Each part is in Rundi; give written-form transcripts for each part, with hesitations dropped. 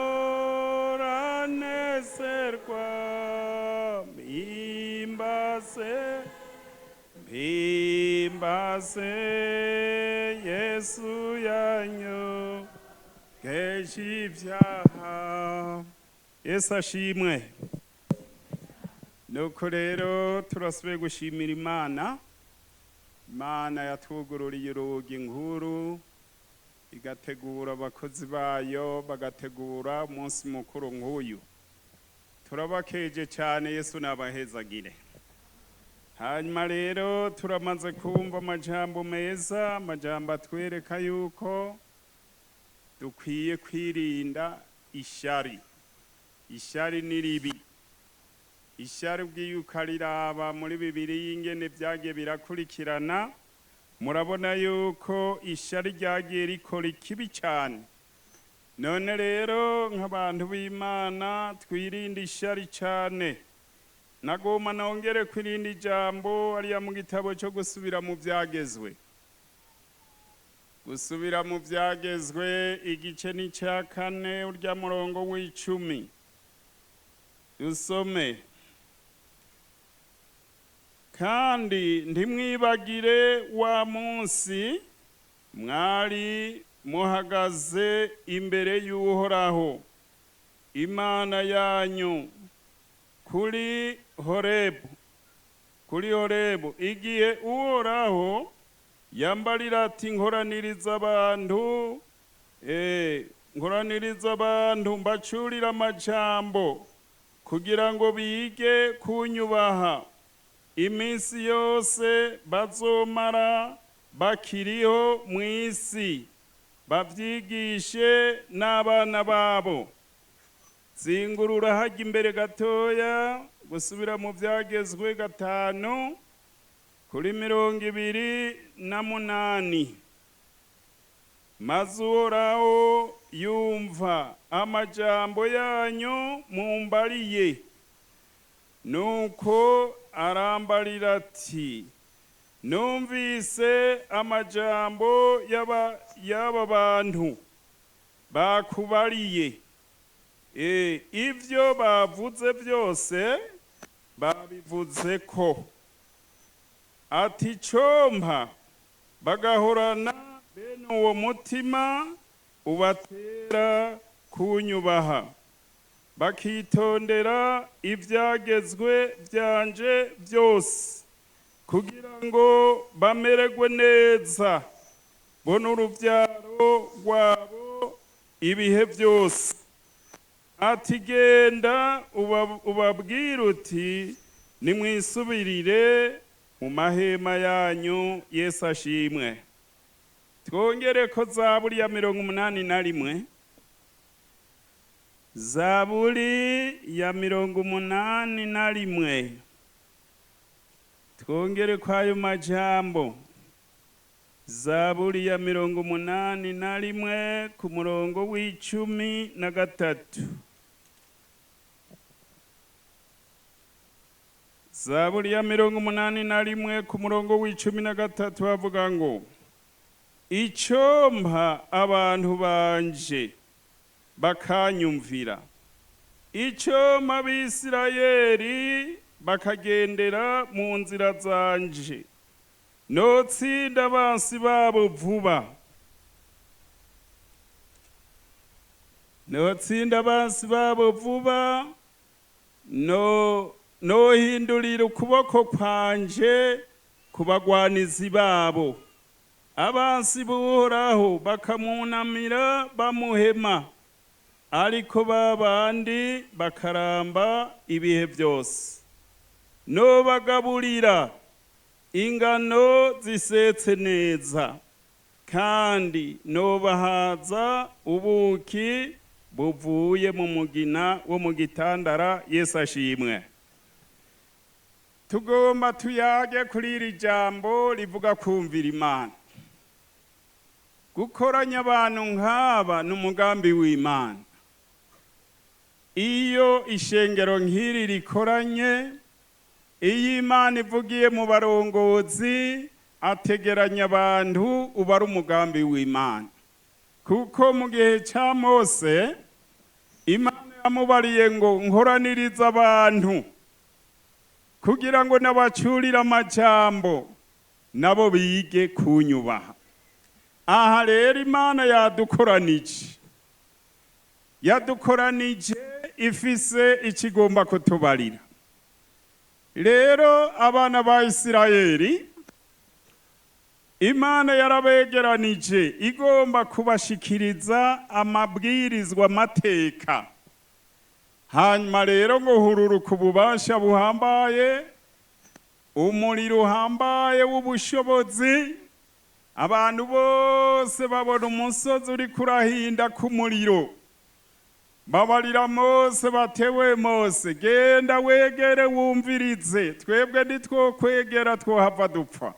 Namamora nezerwa mpimbase mpimbase Yesu yanyu keje ibyaha. Yesu ashimwe. Nuko rero turasubiye gushimira Imana. Imana yatwugururiye urugi nkuru, igategura abakozi bayo, bagategura umunsi mukuru nk'uyu. Turabakeje cyane, Yesu nabahezagire. Hanyuma rero turamaze kumva amajambo meza, amajambo atwereka yuko dukwiye kwirinda ishari. Ishari ni ribi. Ishari ubwiye ukariraba muri bibiri y'ingene byagiye birakurikirana, murabona yuko ishari ryagiye rikora ikibi cyane. None rero nk'abantu b'Imana twirinde ishari cyane. Nagomba nongere kwirindi jambo ariya mu gitabo cyo gusubira mu byagezwe. Gusubira mu byagezwe igice ni cya 4, urya murongo w'10. Dusome. Kandi ntimwibagire wa munsi mwari muhagaze imbere y'Uhoraho Imana yanyu kuri Horebu, kuri Horebu, igihe Uhoraho yambarira ati nkoraniriza abantu, nkoraniriza abantu mbacurira amajambo kugira ngo bige kunyubaha iminsi yose bazomara bakiriho mu isi, babyigishe n'abana babo. Zingurura hajya imbere gatoya, gusubira mu byagezwe 5 kuri 28. Maze Uhoraho yumva amajambo yanyu mumbariye, nuko arambarira ati numvise amajambo y'aba bantu bakubariye, ivyo bavuze byose babivuze ko. Ati compa bagahorana bene uwo mutima ubatera kunyubaha, bakitondera ivyagezwe byanje byose, kugira ngo bamererwe neza bo n'uruvyaro rwabo ibihe byose. Ati genda ubabwire uti nimwisubirire mu mahema yanyu. Yesu ashimwe. Twongere ko Zaburi ya 81, Zaburi ya 81, twongere ko ayo majambo. Zaburi ya 81 ku murongo w'13. Zaburi ya 81 ku murongo w'13 bavuga ngo icompa abantu banje bakanyumvira, icompa Abisirayeli bakagendera mu nzira zanje, notsinda abansi babo vuba, notsinda abansi babo vuba, nohindurira ukuboko kwanje ku bagwanizi babo. Abansi b'Uhoraho bakamunamira bamuhema, ariko babandi bakaramba ibihe byose. Nobagaburira ingano zisetse neza, kandi nobahaza ubuki buvuye mu mugina wo mu gitandara. Yesu ashimwe. Tugomba tuyage kuri iri jambo rivuga kumvira Imana. Gukoranya abantu nk'aba ni umugambi w'Imana. Iyo ishengero nk'iri rikoranye, iyo Imana ivugiye mu barongozi ategeranya abantu, uba ari umugambi w'Imana. Kuko mu gihe cya Mose Imana yamubariye ngo nkoraniriza abantu kugira ngo nabacurire amajambo nabo bige kunyubaha. Aha rero Imana yadukoranije, yadukoranije ifise ikigomba kutubarira. Rero abana ba Isirayeli Imana yarabegeranije igomba kubashikiriza amabwirizwa, amateka. Hanyuma rero ngo hururuka ububasha buhambaye, umuriro uhambaye w'ubushobozi. Abantu bose babona umusozi uri kurahinda k'umuriro. Babarira Mose batewe Mose, genda wegere wumvirize, twebwe ntitwokwegera twohava dupfa.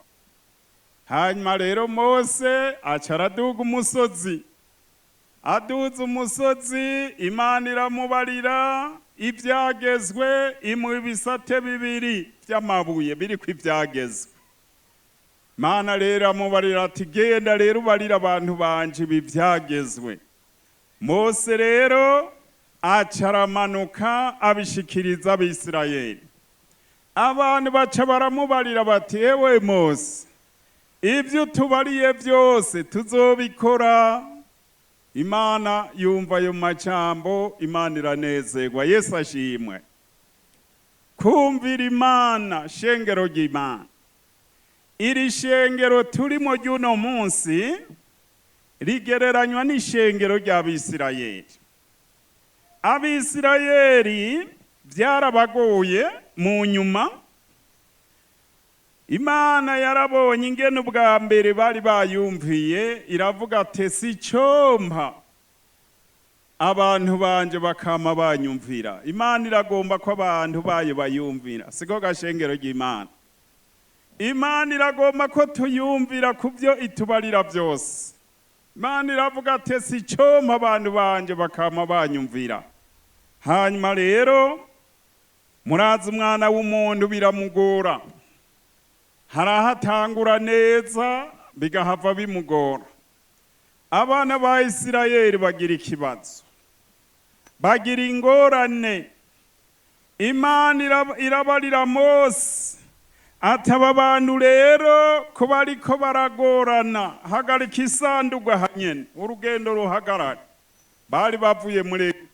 Hanyuma rero Mose aca araduga umusozi. Aduze umusozi, Imana iramubarira ibyagezwe, imuha ibisate bibiri by'amabuye biriko ibyagezwe. Imana rero amubarira ati genda rero ubarire abantu banje ibi byagezwe. Mose rero aca aramanuka abishikiriza Abisirayeli. Abantu baca baramubarira bati ewe Mose, ibyo utubariye byose tuzobikora. Imana yumva ayo majambo, Imana iranezerwa. Yesu ashimwe. Kumvira Imana, shengero ry'Imana. Iri shengero turimo ry'uno munsi rigereranywa n'ishengero ry'Abisirayeli. Abisirayeli byarabagoye mu nyuma. Imana yarabonye ingene ubwa mbere bari bayumviye, iravuga ati si cyompa abantu banje bakama banyumvira. Imana iragomba ko abantu bayo bayumvira, siko gashengero ry'Imana. Imana iragomba ko tuyumvira ku byo itubarira byose. Imana iravuga ati si cyompa abantu banje bakama banyumvira. Hanyuma rero murazi umwana w'umuntu biramugora, hari aho atangura neza bigahava bimugora. Abana ba Isirayeli bagira ikibazo, bagira ingorane. Imana irabarira Mose ati aba bantu rero ko bariko baragorana, hagarika isanduku hanyene, urugendo ruhagarare. Bari bavuye muri Egiputa.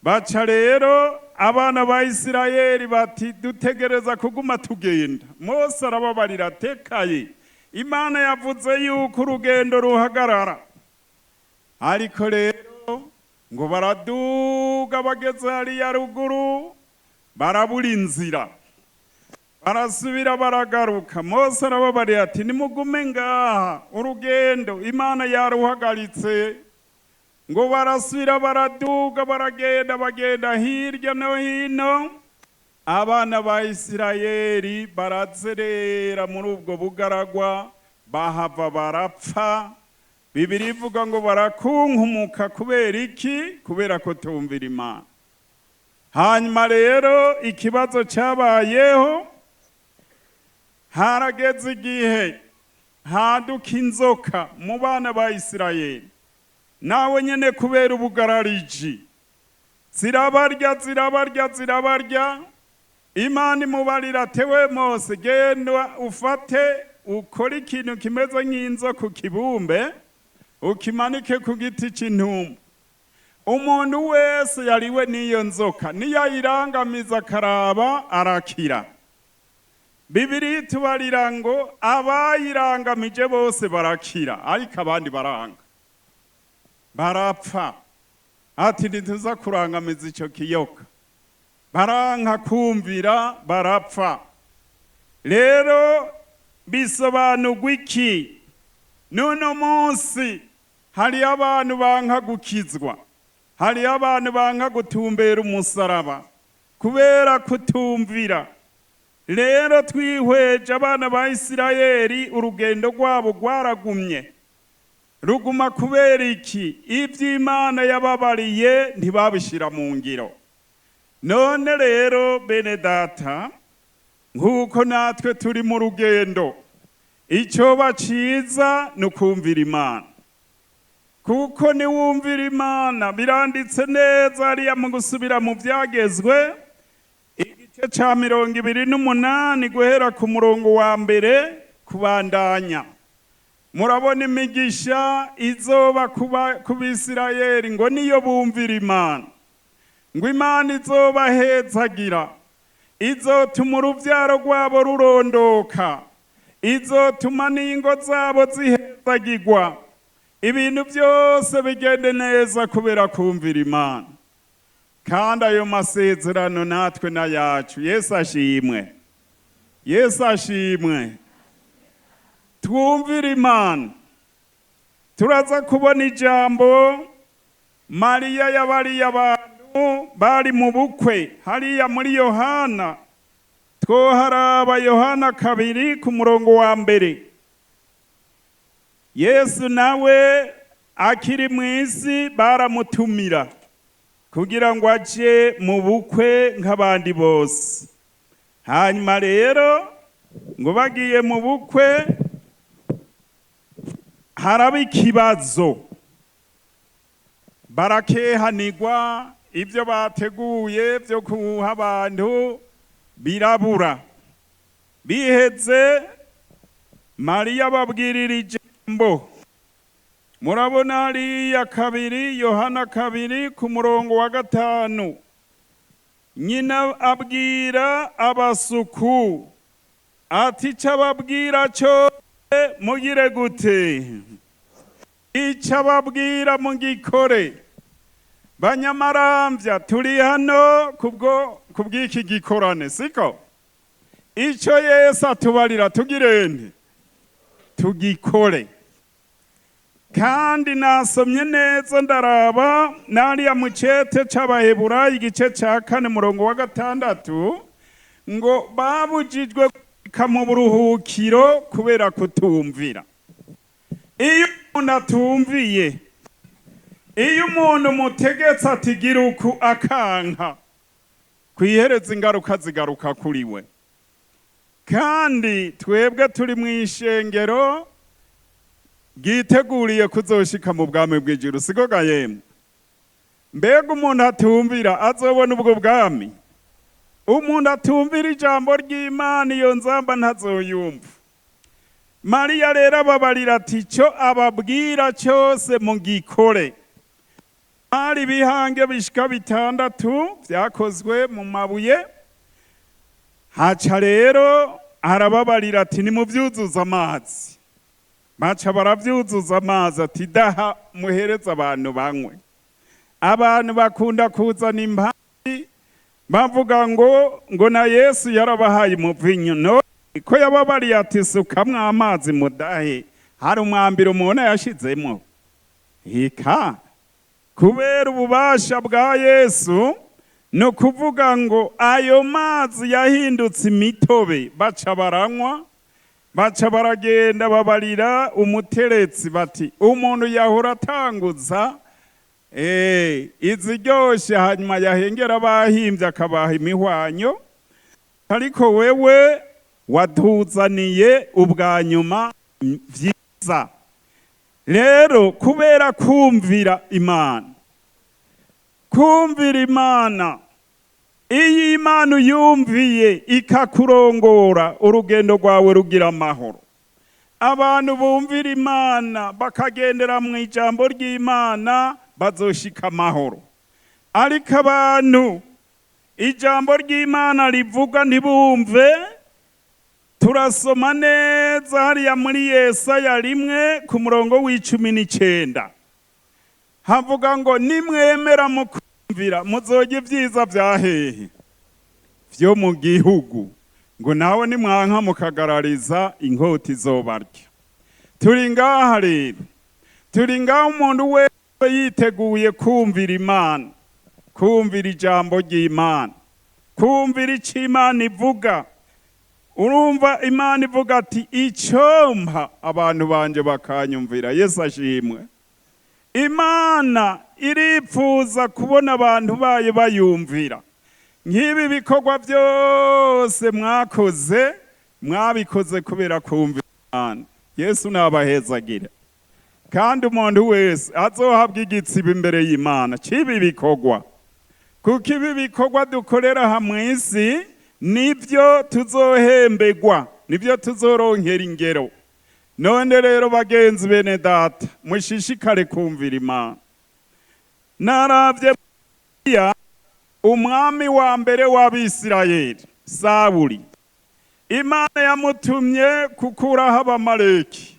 Baca rero abana ba Isirayeli bati dutegereza kuguma tugenda. Mose arababarira tekaye, Imana yavuze yuko urugendo ruhagarara. Ariko rero ngo baraduga bageze hariya ruguru barabura inzira, barasubira baragaruka. Mose arababarira ati nimugume ngaha, urugendo Imana yaruhagaritse. Ngo barasubira baraduga baragenda bagenda hirya no hino. Abana ba Isirayeli barazerera muri ubwo bugaragwa, bahava barapfa. Bibiri ivuga ngo barakunkumuka. Kubera iki? Kubera ko tumvira Imana. Hanyuma rero ikibazo cyabayeho, harageze igihe haduka inzoka mu bana ba Isirayeli, nawe nyene kubera ubugarariji, zirabarya zirabarya zirabarya. Imana imubarira tewe Mose, genda ufate ukore ikintu kimeze nk'inzoka ukibumbe ukimanike ku giti cy'intumbu. Umuntu wese yariwe n'iyo nzoka niyayirangamiza akaraba arakira. Bibiri tubarira ngo abayirangamije bose barakira, ariko abandi baranga barapfa. Ati ntituza kurangamiza icyo kiyoka, baranka kumvira barapfa. Rero bisobanurwa iki? N'uno munsi hari abantu banka gukizwa, hari abantu banka gutumbera umusaraba kubera kutumvira. Rero twihweje abana ba Isirayeli, urugendo rwabo rwaragumye ruguma. Kubera iki? Iby'Imana yababariye ntibabishyira mu ngiro. None rero bene data, nk'uko natwe turi mu rugendo, icyo baciza ni ukumvira Imana. Kuko niwumvira Imana, biranditse neza hariya mu gusubira mu byagezwe, igice ca 28 guhera ku murongo wa mbere kubandanya. Murabona imigisha izoba ku Bisirayeli ngo niyo bumvira Imana. Ngo Imana izobahezagira, izotuma uruvyaro rwabo rurondoka, izotuma n'ingo zabo zihezagirwa, ibintu byose bigende neza kubera kumvira Imana. Kandi ayo masezerano natwe n'ayacu. Yesu ashimwe, Yesu ashimwe. Twumvire Imana. Turaza kubona ijambo Mariya yabariye abantu bari mu bukwe hariya muri Yohana. Twoharaba Yohana 2 ku murongo wa mbere. Yesu nawe akiri mu isi baramutumira kugira ngo aje mu bukwe nk'abandi bose. Hanyuma rero ngo bagiye mu bukwe haraba ikibazo, barakehanirwa, ibyo bateguye byo kuha abantu birabura. Biheze Mariya babwirira ijambo. Murabona hariya 2 Yohana 2 ku murongo wa 5. Nyina abwira abasuku ati ico ababwira cyose mugire gute? Ico ababwira mugikore. Banyamaramvya, turi hano kubwo kubw'iki gikorane, siko? Ico Yesu atubarira tugirende, tugikore. Kandi nasomye neza ndaraba nariya mu cete c'Abaheburayo igice ca 4 murongo wa 6 ngo babujijwe gushika mu buruhukiro kubera kutumvira. Iyo umuntu atumviye, iyo umuntu mutegetse ati gira uku akanka, kwihereza ingaruka zigaruka kuri we. Kandi twebwe turi mu ishengero ryiteguriye kuzoshika mu bwami bw'ijuru, siko ga yemwe? Mbega umuntu atumvira azobona ubwo bwami? Umuntu atumvira ijambo ry'Imana iyo nzamba ntazoyumva. Mariya rero ababarira ati ico ababwira cyose mugikore. Hari ibihange bishika 6 vyakozwe mu mabuye. Haca rero arababarira ati nimuvyuzuza amazi. Baca baravyuzuza amazi, ati daha muhereza abantu banywe. Abantu bakunda kuzana impari bavuga ngo na Yesu yarabahaye umuvinyu. No ko yababariye ati sukamwo amazi mudahe. Hari umwambiro umuntu yashizemo hika kubera ububasha bwa Yesu, no kuvuga ngo ayo mazi yahindutse imitobe. Baca baranywa, baca baragenda babarira umuteretsi bati umuntu yahora atanguza iziryoshe, hanyuma yahengera bahimbye akabaha imihwanyo, ariko wewe watuzaniye ubwa nyuma vyiza. Rero kubera kumvira Imana, kumvira Imana, iyo Imana uyumviye ikakurongora, urugendo rwawe rugira amahoro. Abantu bumvira Imana bakagendera mu ijambo ry'Imana bazoshika amahoro. Ariko abantu ijambo ry'Imana rivuga ntibumve. Turasoma neza hariya muri Yesaya 1 ku murongo w'19, havuga ngo nimwemera mukumvira muzojya ibyiza vya hehe? Vyo mu gihugu. Ngo nawe nimwanka mukagarariza inkota izobarya. Turi ngaha rero, turi ngaha umuntu wese yiteguye kumvira Imana, kumvira ijambo ry'Imana, kumvira ico Imana ivuga. Urumva Imana ivuga ati icompa abantu banje bakanyumvira. Yesu ashimwe. Imana iripfuza kubona abantu bayo bayumvira. Nk'ibi bikorwa byose mwakoze, mwabikoze kubera kumvira Imana. Yesu nabahezagira. Kandi umuntu wese azohabwa igitsibo imbere y'Imana c'ibi bikorwa, kuko ibi bikorwa dukorera aha mw'isi nibyo tuzohembegwa, nibyo tuzoronkera ingero. None rero bagenzi bene data, mushishikare kumvira Imana. Naravye umwami wa mbere w'Abisirayeli Sawuli, Imana yamutumye gukuraho Abamaleki,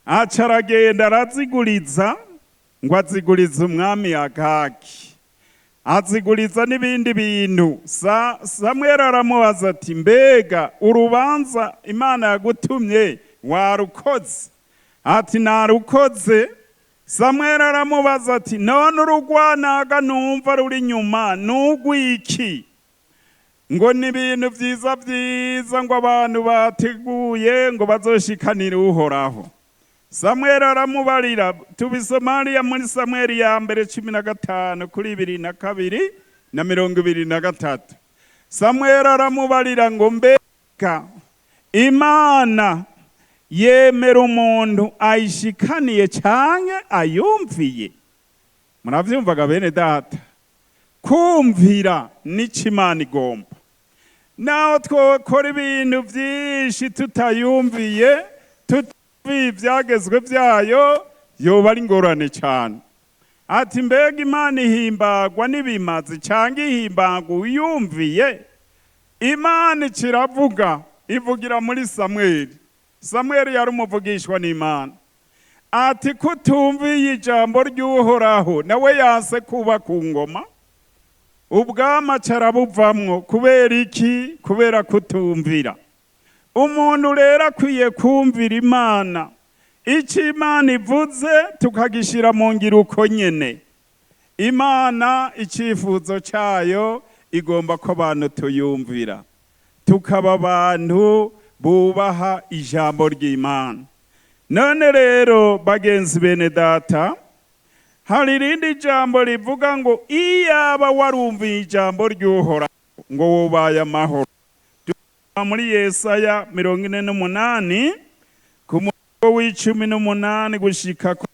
aca aragenda araziguriza, ngo azigurize umwami Agagi, aziguriza n'ibindi bintu. Samweli aramubaza ati: "Mbega urubanza Imana yagutumye warukoze?" Ati: "Narukoze." Samweli aramubaza ati: "None urugwanaga numva ruri nyuma nugwiki?" Ngo ni ibintu vyiza vyiza, ngo abantu bateguye ngo bazoshikanire Uhoraho. Samweli aramubarira, tubisoma hariya muri Samweli ya mbere 15 kuri 22 na 23. Samweli aramubarira ngo: "Mbega Imana yemera umuntu ayishikaniye canke ayumviye?" Muravyumvaga bene data? Kumvira nico Imana igomba. Naho twokora ibintu vyinshi tutayumviye, tutumviye ivyagezwe vyayo, yoba ari ingorane cane. Ati: "Mbega Imana ihimbagwa n'ibimazi canke ihimbagwa uyumviye?" Imana ikiravuga, ivugira muri Samweli. Samweli yari umuvugishwa n'Imana. Ati: "Kutumviye ijambo ry'Uhoraho." Nawe yanse kuba ku ngoma, ubwami aca arabuvamwo. Kubera iki? Kubera kutumvira. Umuntu rero akwiye kumvira Imana, icyo Imana ivuze tukagishira mu ngiro uko nyene. Imana icyifuzo cyayo igomba ko abantu tuyumvira, tukaba abantu bubaha ijambo ry'Imana. None rero bagenzi bene data, hari irindi jambo rivuga ngo: "Iyaba warumviye ijambo ry'Uhoraho, ngo wubaye amahoro." Muri Yesaya 48 ku murongo w'18 gushika ku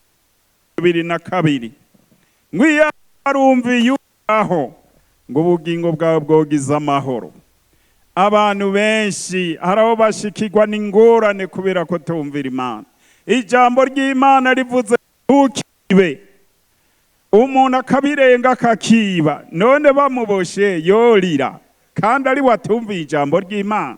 22, ngo: "Iyaba warumviye Uhoraho, ngo ubugingo bwawe bwogize amahoro." Abantu benshi hari aho bashikirwa n'ingorane kubera ko tumvira Imana. Ijambo ry'Imana rivuze "ntukibe", umuntu akabirenga akakiba. None bamuboshe yorira kandi ari watumviye ijambo ry'Imana?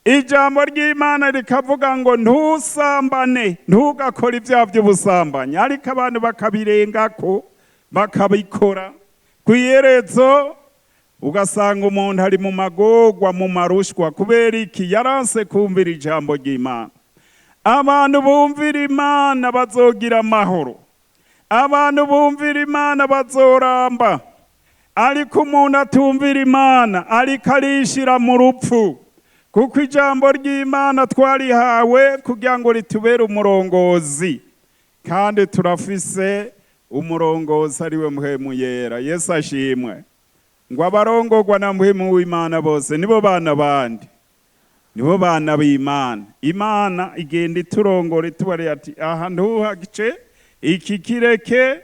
Ijambo ry'Imana rikavuga ngo "ntusambane, ntugakore ibyaha by'ubusambanyi", ariko abantu bakabirengako bakabikora. Ku iherezo ugasanga umuntu ari mu magorwa, mu marushwa. Kubera iki? Yaranse kumvira ijambo ry'Imana. Abantu bumvira Imana bazogira amahoro, abantu bumvira Imana bazoramba. Ariko umuntu atumvira Imana ariko arishira mu rupfu, kuko ijambo ry'Imana twarihawe kugira ngo ritubere umurongozi, kandi turafise umurongozi ariwe Mpwemu Yera. Yesu ashimwe. Ngo abarongorwa na Mpwemu w'Imana bose nibo bana bandi, nibo bana b'Imana. Imana igenda iturongora, itubarira ati: "Aha ntuhace, iki kireke,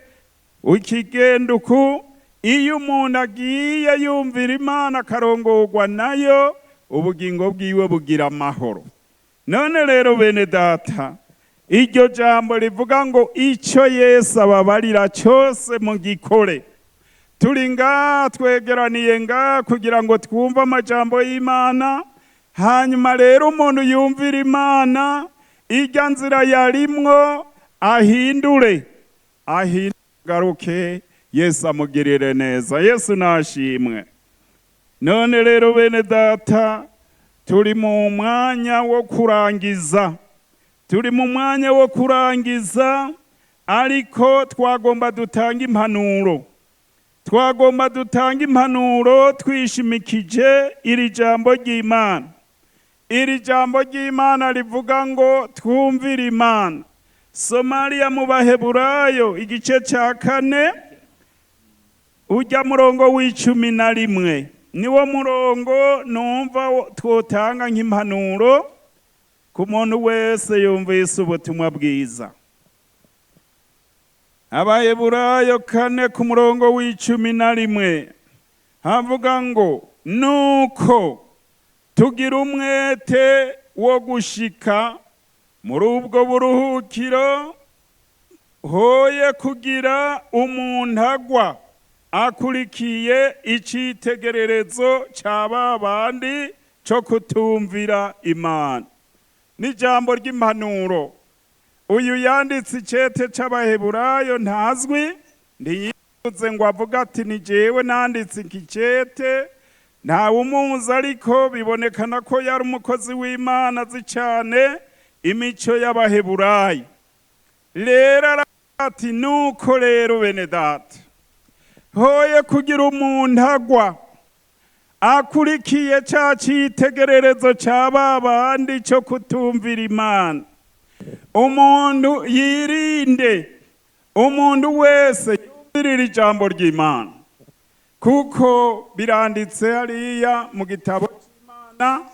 ukigenda uku." Iyo umuntu agiye yumvira Imana akarongorwa nayo, ubugingo bwiwe bugira amahoro. None rero bene data, iryo jambo rivuga ngo icyo Yesu ababarira cyose mugikore. Turi ngaha, twegeraniye ngaha kugira ngo twumve amajambo y'Imana. Hanyuma rero umuntu yumvira Imana, ijya nzira yarimwo ahindure, ahingaruke, Yesu amugirire neza. Yesu nashimwe. None rero bene data, turi mu mwanya wo kurangiza, turi mu mwanya wo kurangiza, ariko twagomba dutanga impanuro, twagomba dutanga impanuro twishimikije iri jambo ry'Imana. Iri jambo ry'Imana rivuga ngo twumvire Imana. Somaliya mu Baheburayo igice cya 4, ujya murongo w'11, niwo murongo numva twotanga nk'impanuro ku muntu wese yumvise ubutumwa bwiza. Abaheburayo 4 ku murongo w'11 havuga ngo nuko tugira umwete wo gushika muri ubwo buruhukiro, hoye kugira umuntu agwa akurikiye icitegererezo ca babandi co kutumvira Imana. N'ijambo ry'impanuro. Uyu yanditse icete c'Abaheburayo ntazwi, ntiyivuze ngo avuga ati ni jewe nanditse iki cete, ntawe umuzi, ariko bibonekana ko yari umukozi w'Imana azi cane imico y'Abaheburayo. Rero ati nuko rero bene data, hoye kugira umuntu agwa akurikiye ca citegererezo ca babandi co kutumvira Imana. Umuntu yirinde, umuntu wese yumvirira ijambo ry'Imana, kuko biranditse hariya mu gitabo c'Imana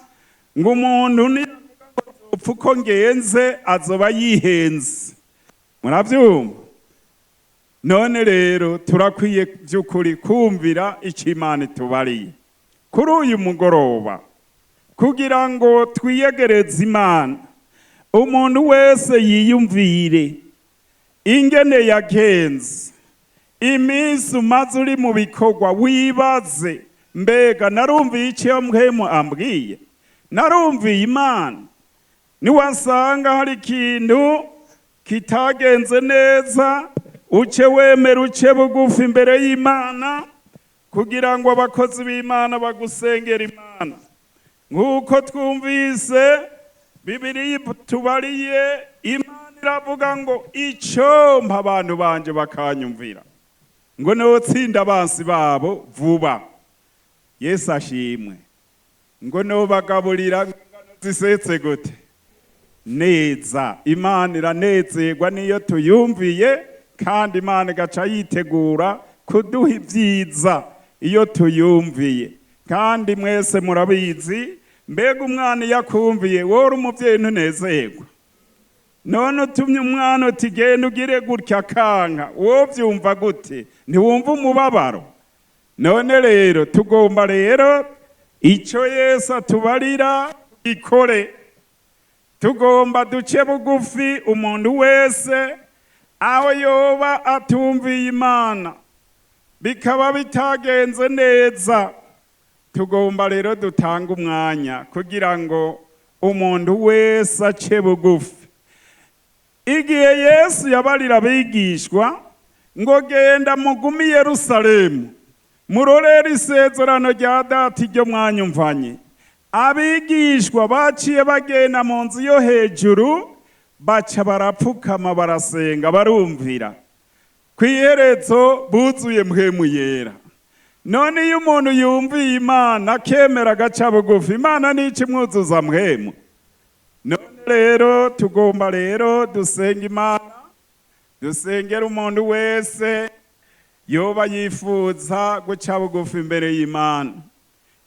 ngo umuntu niyapfa uko ngenze azoba yihenze. Muravyumva? None rero turakwiye by'ukuri kumvira ico Imana itubariye kuri uyu mugoroba, kugira ngo twiyegereze Imana. Umuntu wese yiyumvire ingene yagenze iminsi umaze uri mu bikorwa, wibaze mbega narumviye icyo mpwemu ambwiye, narumviye Imana. Niwasanga hari ikintu kitagenze neza, uce wemera uce bugufi imbere y'Imana, kugira ngo abakozi b'Imana bagusengera Imana. Nk'uko twumvise Bibiliya tubariye, Imana iravuga ngo icompa abantu banje bakanyumvira, ngo notsinda abansi babo vuba. Yesu ashimwe. Ngo nobagaburira ingano zisetse gute neza. Imana iranezerwa niyo tuyumviye, kandi Imana igaca yitegura kuduha ibyiza iyo tuyumviye. Kandi mwese murabizi, mbega umwana iyo akumviye wora umuvyeyi ntunezerwa? None utumye umwana uti genda ugire gutya kanka, wovyumva gute? Ntiwumva umubabaro? None rero tugomba rero ico Yesu atubarira ikore. Tugomba duce bugufi umuntu wese aho yoba atumviye Imana bikaba bitagenze neza. Tugomba rero dutanga umwanya kugira ngo umuntu wese ace bugufi. Igihe Yesu yabarira abigishwa ngo genda mugume i Yerusalemu murorere isezerano rya data iryo mwanyumvanye, abigishwa baciye bagenda mu nzu yo hejuru, baca barapfukama barasenga barumvira. Kw'iherezo buzuye mpwemu yera. None iyo umuntu yumviye Imana akemera agaca bugufi, Imana nico imwuzuza mpwemu. None rero tugomba rero dusenga Imana, dusengera umuntu wese yoba yifuza guca bugufi imbere y'Imana.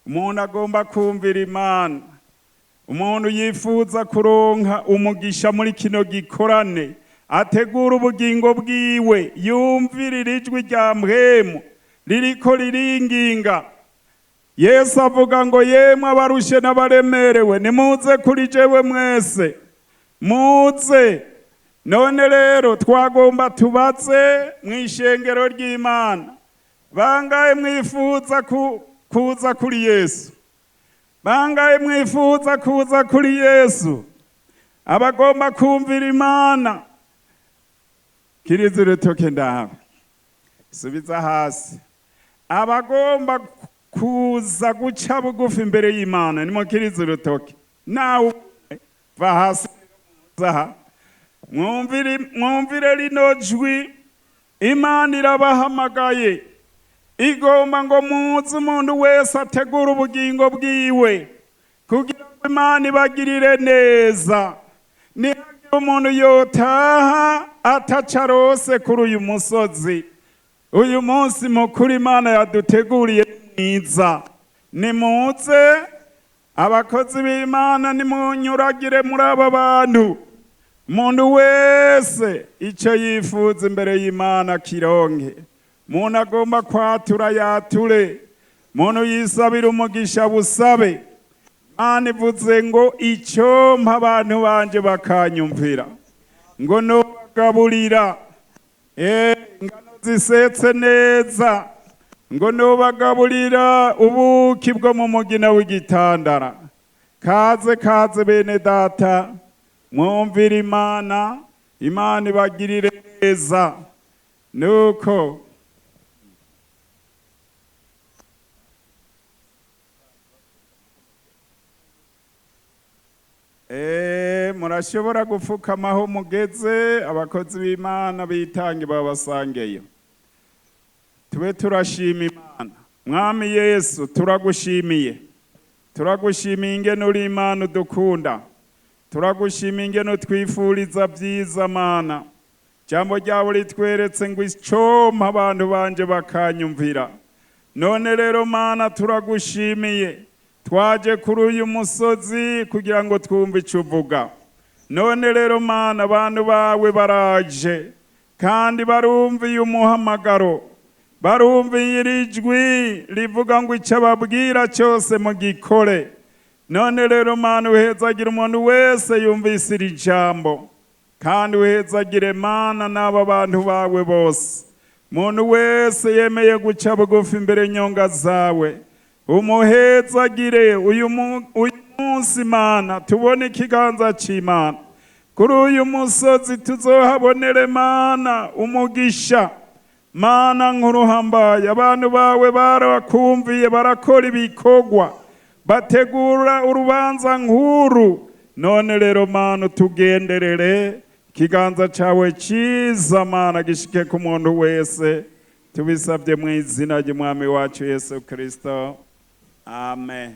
Umuntu agomba kumvira Imana, umuntu yifuza kuronka umugisha muri kino gikorane, ategura ubugingo bwiwe, yumvirira ijwi rya mpwemu ririko riringinga. Yesu avuga ngo yemwe abarushe n'abaremerewe nimuze kuri jewe mwese, muze. None rero twagomba tubaze mw'ishengero ry'Imana, bangahe mwifuza kuza kuri Yesu? Bangahe mwifuza kuza kuri Yesu? Abagomba kumvira Imana, kiriza urutoke ndawe, subiza hasi. Abagomba kuza guca bugufi imbere y'Imana nimukirize urutoke, nawe va hasi zaha. Mwumvire rino jwi, Imana irabahamagaye, igomba ngo muze umuntu wese ategura ubugingo bwiwe kugira ngo Imana ibagirire neza. Nihagira umuntu yotaha atacarose kuri uyu musozi, uyu munsi mukuru Imana yaduteguriye mwiza. Nimuze abakozi b'Imana, nimunyuragire muri aba bantu, Umuntu wese icyo yifuza imbere y'Imana kironke. Umuntu agomba kwatura yature, umuntu yisabira umugisha busabe. Imana ivuze ngo icyo mpa abantu banje bakanyumvira, ngo nobagaburira ingano zisetse neza, ngo nobagaburira ubuki bwo mu mugina w'igitandara. Kaze kaze bene data, mwumvire Imana, Imana ibagirire neza. Nuko murashobora gupfukama aho mugeze, abakozi b'Imana bitange babasangeyo. Tube turashima Imana. Mwami Yesu, turagushimiye. Turagushimiye ingene uri Imana udukunda. Turagushimiye ingene utwifuriza vyiza Mana. Jambo ryawe ritweretse ngo icompa abantu banje bakanyumvira. None rero Mana turagushimiye. Twaje kuri uyu musozi kugira ngo twumve ico uvuga. None rero Mana, abantu bawe baraje kandi barumviye umuhamagaro, barumviye iri jwi rivuga ngo icyo ababwira cyose mugikore. None rero Mana, uhezagire umuntu wese yumvise iri jambo, kandi uhezagire Mana n'aba bantu bawe bose. Umuntu wese yemeye guca bugufi imbere nyonga zawe, umuhezagire uyu munsi Mana, tubone ikiganza c'Imana. Kuri uyu musozi tuzohabonere Mana umugisha. Mana nkuruhambaye, abantu bawe barakumviye, barakora ibikorwa, bategura urubanza nkuru. None rero Mana tugenderere, ikiganza cawe ciza Mana gishike ku muntu wese. Tubisabye mu izina ry'Umwami wacu Yesu Kristo, amen.